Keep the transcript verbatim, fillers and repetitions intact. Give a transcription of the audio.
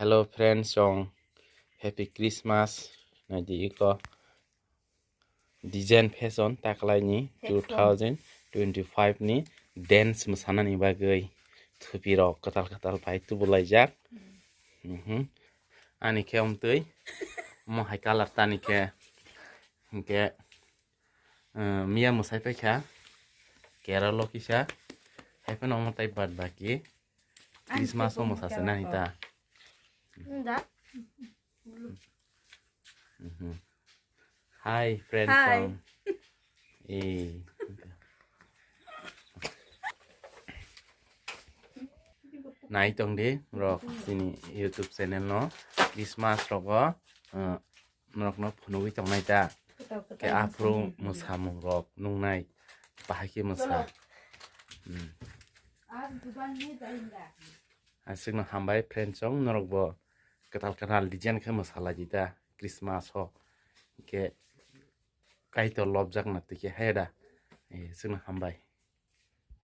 Hello friends, song Happy Christmas. Naidi iko design fashion taklaini Fashion. two thousand twenty-five ni dance mwsanani bagwi thupi rok kwtal kwtal bai tubulaijak. Mhm. Ani khe umtwi mo hai colour tani khe hinkhe, eh, miya mwsai paikha Kerala kisa, hai phano omo tai bad baki Christmas o mwsase nani ta. Da. Mhm. Hi, friend Hi. Song. Eh. Nai tong di, rok sini YouTube channel no Christmas rogo, eh, norokno phunugwi tongnai ta. Khe aphuru mwsamung rok nungnai bahai khe mwsa. Hmm. Aswkno hambai friend song, norok bo kwtal kwtal design khe mwsalai di ta Christmas o. Khe Kaitor lobjak na twi khe hai da. Eh, aswkno hambai.